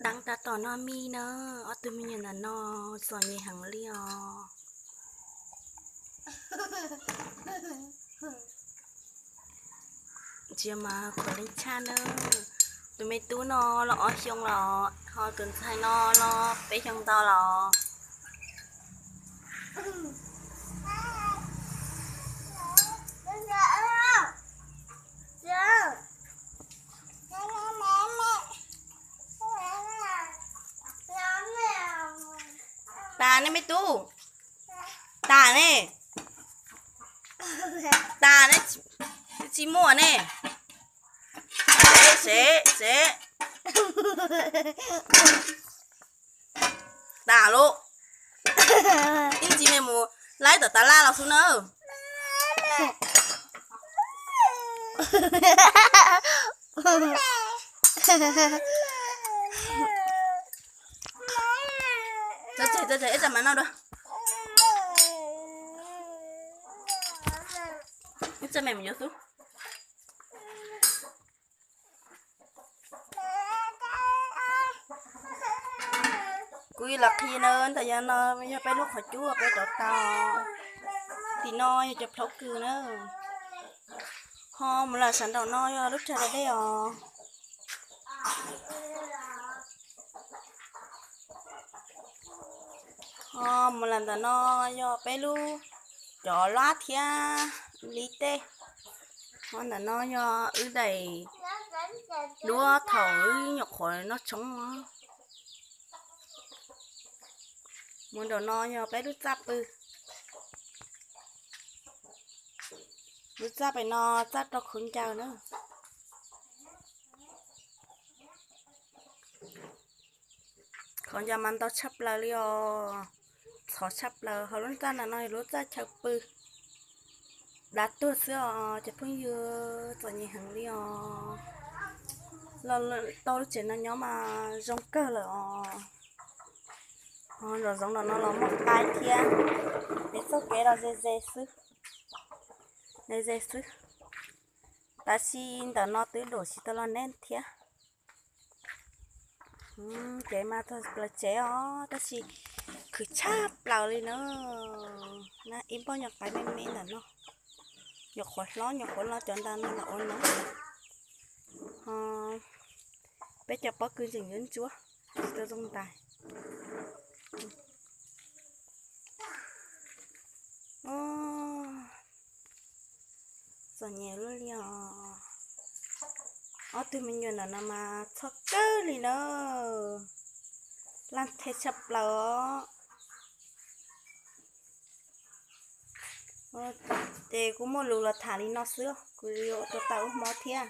Deev tab tom noj mij na, ob tug me nyuam ntawm no txom nyem heev li os. Ntsia mas khuav leej tshaj na. Tus me tub no los ob xyoo los, ho tus ntxhais no los peb xyoo ntau los. Tas ne me tub, tas ne, tas ne, tsis muaj ne. Sev, sev, sev. Tas lauj. Ib ntsis me mus laib tom tas laj los xwb na. Tso tseg, tso tseg, ib tsam mam noj dua. Ib tsam me mus yuav xwb. Kuv los qhia na, ntawm yog no yog peb lub qhov cub peb rauv taws. Tim no yog cov plhaub kws na. Ho mus lawm sawv nraum no yog lub rag da dej os. Ho mus lawm ntawm no yog peb lub cov lab thiab li tej. Ho ntawm no yog wb daim duab thaum wb nyuam qhuav noj tshoob. Mus nraum no yog peb lub txaj pw. Lub txaj pem no txaj rau khwv ncaws na. Qhov ncas mas ntau tshaj plaws li os, ntxhov tshaj plaws. Ho lub txaj ntawm no yog lub txaj chaw pw, dav tuag xwb os cov phooj ywg, txom nyem heev li os. Los tau lub tsev no nyob mas zoo kawg lawm os. Ho nraum zoov nraum no los muaj qaib thiab, peb txoj kev los ze ze xwb, ze ze xwb. Tab sis ntawm no twb dum tsis tau los neb thiab. Kev mas txog plaws tsev os, tab sis khwv tshaj plaws li na. Na ib npauj nyuam qaib me me ntawm no, nyuam qhuav hlob nyuam qhuav los cov ntawd no los ua no. Ho peb cov pob kws tseem yuav ntsuab, tsis tau zoo ntais. Txom nyem luaj li os. Ob tug me nyuam ntawm no mas txhoj kawg li na. Laj the tshaj plaws os. Ces kuv muaj lus los tham li no xwb, kuv yuav ua tau ub hmo thiab.